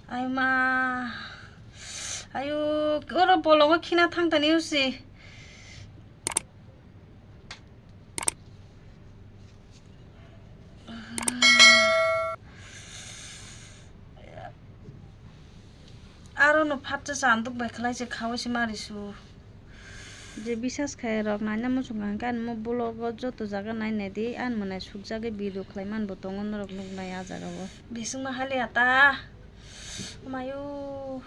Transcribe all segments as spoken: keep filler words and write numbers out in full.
Ai ma, ayo, oro bolongo khina thang tani usi. Aro no phatsa chanduk bai khlai se khawi se mari su. Je bisas khai rok naina muchung kha hwnkhe ani mo vlog o joto jaga nai nai di, ani mwnai sukjagwi video khlai man bo tongo norok nuknai ah jaga o. Bisingma hali ata. Mayu.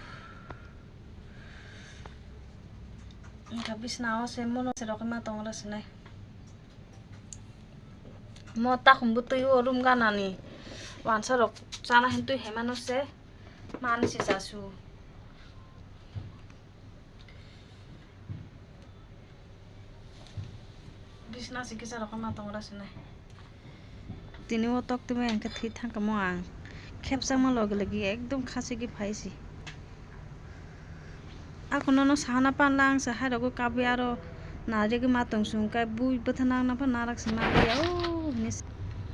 Wngkha bisna o se mono se rok ma tongo sinai. Mo takhum bwtwi o room ganani wansa rok chana hwn twi hai mano se mani se chasu. Bisna se kisa rok ma tongo sinai. Tini o tok twi mai hwnkhe thwi thangkha mo ang. Khepsakma logi logi ekdom khachigwi phai si. Ako nono sahana panla ang se hai rogo kabwi aro narigwi ma tong sung kai bui bwtha nang nang pha narak se ma ya o hini se.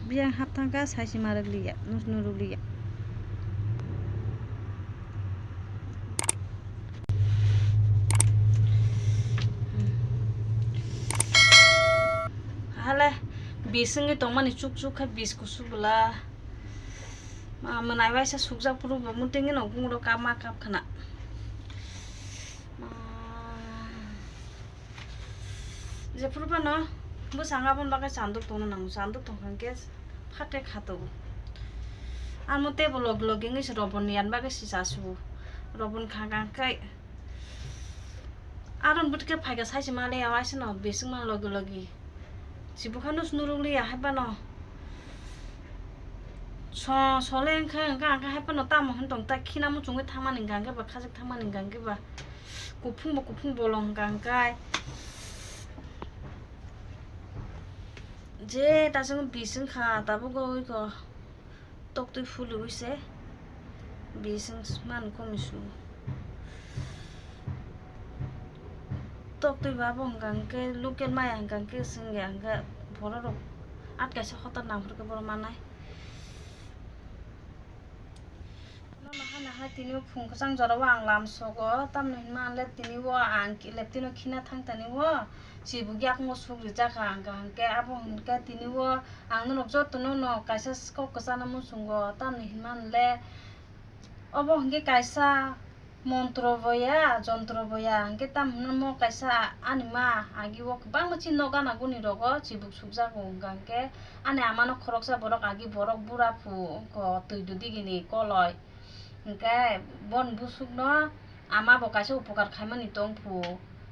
Biyang hap thangkha sai se ma rwk liya nus nuruk liya. Hale bisingwi tongmani chuk chuk khe bis kusu bwla. Ma mwnai waisa sukjak phuru bo mutingwi no gungo kap ma kap khna. Ma jephuru phano bwsang aboni bagwi chanduk tongna nango, chanduk tongkha hwnkhe phate kha togo. Amo tebo logi logi wngwi se roboni yan bagwi se chasu, roboni kha kha khe. Aron bwtwi khe phaikha sai se male ya waisa no bising man logi logi. Chibukha nus nuruk liya hai phano. So, sole wngkha, wngkha, wngkha hai phano tamo hwn tong ta khina muchungwi thangmani hwnkha hwnkhe ba khajak thangmani hwnkha hwnkhe ba. Kuphung bo kuphung bolong hwnkha hwnkhe. Je ta chwng bising kha tabuk gogwi kho. Toktwi phulwi se bising man kumi su. Toktwi ba bo hwnkha hwnkhe local maya hwnkha hwnkhe swngya hwnkhe borok rok at kaisa hotar nang phuru khe borok manai. Nahai nahai tini o phung kwchang jora o ang lam sogo, tamni hinma ang le tini o ang leptino khina thang tani o chibuk yakung o suk rijak kha hwnkha hwnkhe abo hwnkhe tini o ang norok jotono no kaisa kok kwchana muchungo, tamni hinma ang le obo hwnkhe kaisa montro boya, jontro boya, hwnkhe tamo hwnmo kaisa ani ma agi o kwbangma chini nok gana guni rogo chibuk sukjago, hwnkha hwnkhe ani ama no khoroksa borok agi borok bura phu wngkho twi dudigi ni koloi, hwnkhe boni busuk no ama bo kaisa upokar khaimani tong phu,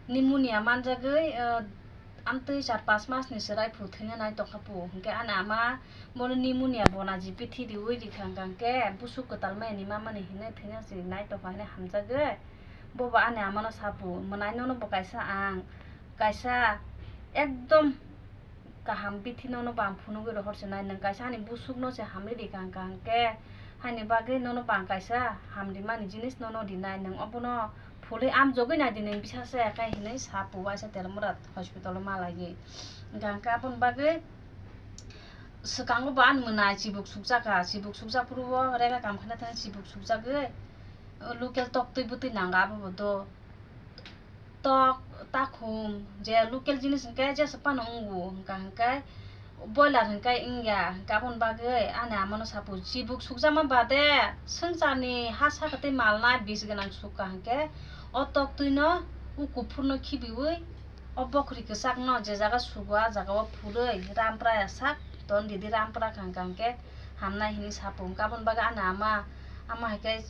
pneumonia manjagwi, ah, amtwi char panch mas ni chwrai phu thwina nai tongkha phu, hwnkhe ani ama bono pneumonia bona jipi thidi ui rikha hwnkha hwnkhe busuk kwtal maya ni mamani hinwi thwina se nai tongkha hinwi hamjagwi bobo ani amano sa phu, mwnai nono bo kaisa ang kaisa ekdom kaham bithi nono bo ang phunugwi rohor se nai, nwng kaisa ani busuk no se hamri rikha hwnkha hwnkhe haini bagwi nono bo ang kaisa hamrimani jinis nono rinai, nwng obono phulwi amjogwi nai di nwng bisa se khe hinwi sa phu waisa Telmura hospital o malaiwi. Hwnkha hwnkhe aboni bagwi swkango bo ani mwnai chibuk sukjakha, chibuk sukjak phuru o rega kam khaina thangwi chibuk sukjagwi local toktwi bwtwi nango abo bo do. Tok, takhum, je local jinis hwnkhe jesa phano wngo, hwnkha hwnkhe boiler hwnkhe wngya, hwnkhe aboni bagwi ani amano sa phu chibuk sukjakma bade swngcharni ha saka tei malnai bis gwnang sukha hwnkhe o toktwino o kuphurno khibiwi o bokhri kwchakno je jaga sugo a jaga o phurwi rampra ya sak ton didi rampra kha hwnkha hwnkhe hamnai hinwi sa phu hwnkhe aboni bagwi ani ama, ama hai khe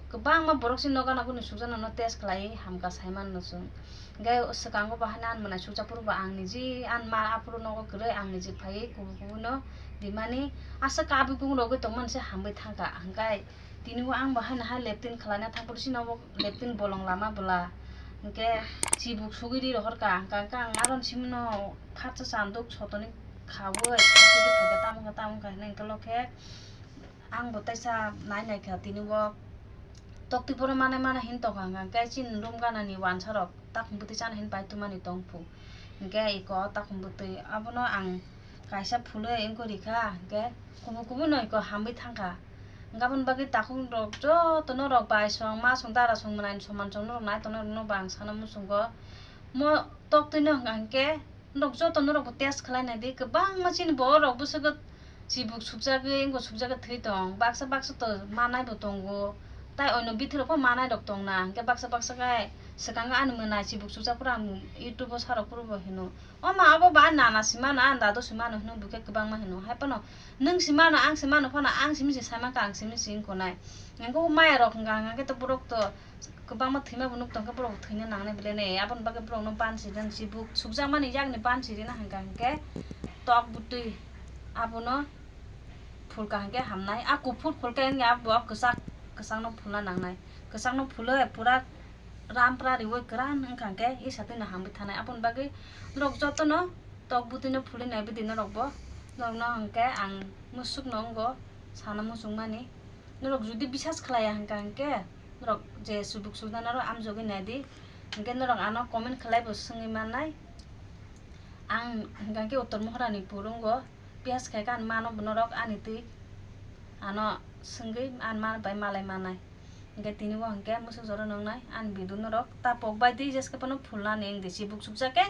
kwbangma borok chini nogo naguni sukjaknano test khlaiwi hamkha sai mano chwng. Hwnkhe swkango bo haino ani mwnai sukjak phuru bo ang niji ani ma aphuru nogo kwrwi ang niji phaiwi kubui kubui no rimani aswk kabui kubui rogwi tongmani se hamwi thangkha. Hwnkhe tini o ang bo haino hai leptin khlaina thang phuru chini obo leptin bolong lama bwla hwnkhe chibuk sugwi ri rohorkha. Hwnkhe ang aron simino phatsa chanduk sotoni khaui tamo khe tamo khe hinwi hwnkhe lokhe. Ang bo teisa nai nai kha tini o toktwi phuru manai manai hin tongkha hwnkha hwnkhe chini room ganani wansa rok takhum bwtwi chana hin pai twmani tong phu hwnkhe iko takhum bwtwi abono ang kaisa phulwi wngkha rikha hwnkhe kubui kubui no iko hamwi thangkha Aboni bagwi takhuk rok joto norok bai song, ma song, dara song, mwnai soman song norok nai tongnai rokno bo ang sana muchungo. Mo tok twino hwnka hwnkhe norok joto norokbo test khlai naidi, kwbangma chini borok bwswgo chibuk sukjagwi, wngkha sukjagwi thwi tong, baksa baksa to manai bo tongo, tai ono bithorok pho manai rok tongna, hwnkhe baksa baksa khe swkango ani mwnai chibuk sukjak phuru ang YouTube o sarok phuru bo hino, "O ma, abo ba ani nana si mano, ani dadu si mano," hino, bo khe kwbangma hino. Hai phano nwng si mano, ang si mano phano, ang simi se sai mankha, ang simi se wngkho nai. Hwnkhe o maya rok hwnka hwnkhe to borok to kwbangma thwima bo nuk tongkhe borok thwina nangnai bele ne, aboni bagwi borokno ban si rwna, chibuk sukjakmani yakni ban si rwna hwnka hwnkhe tok bwtwi abono phulka hwnkhe hamnai. A kuphur phulkhe wngya bo kwchak, kwchakno phulna nangnai, kwchakno phulwi pura rampra riwi kwran wngkha hwnkhe isa twino hamwi thanai. Aboni bagwi norok jotono tok bwtwino phulwi nai bwdwi norokbo, norokno hwnkhe ang musukno wngo sana muchungmani. Norok jodi bisas khlaiya hwnka hwnkhe norok je chibuk sukjaknai aro amjogwi naidi, hwnkhe norok ano comment khlaibo swngwi mannai. Ang hwnka hwnkhe Uttor Mohorani purungo bihas khaikha, ang mano bo norok ani twi ano swngwi ang man bai malai manai. Hwnkhe tini o hwnkhe musuk jora nwngnai ani video norok ta pok bai di, jeske phano phulnani wngdi, chibuk sukjak khe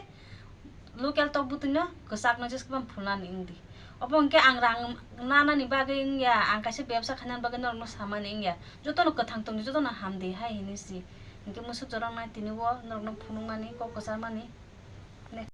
local tok bwtwino kwchakno jeske phano phulnani wngdi. Obo hwnkhe ang rang nanani bagwi wngya, ang kaisa bebsa khainani bagwi norokno samani wngya, jotono kwthang tongdi, jotono hamdi hai hinwi si. Hwnkhe musuk jora wngnai tini o norokno phunukmani, kok kwcharmani.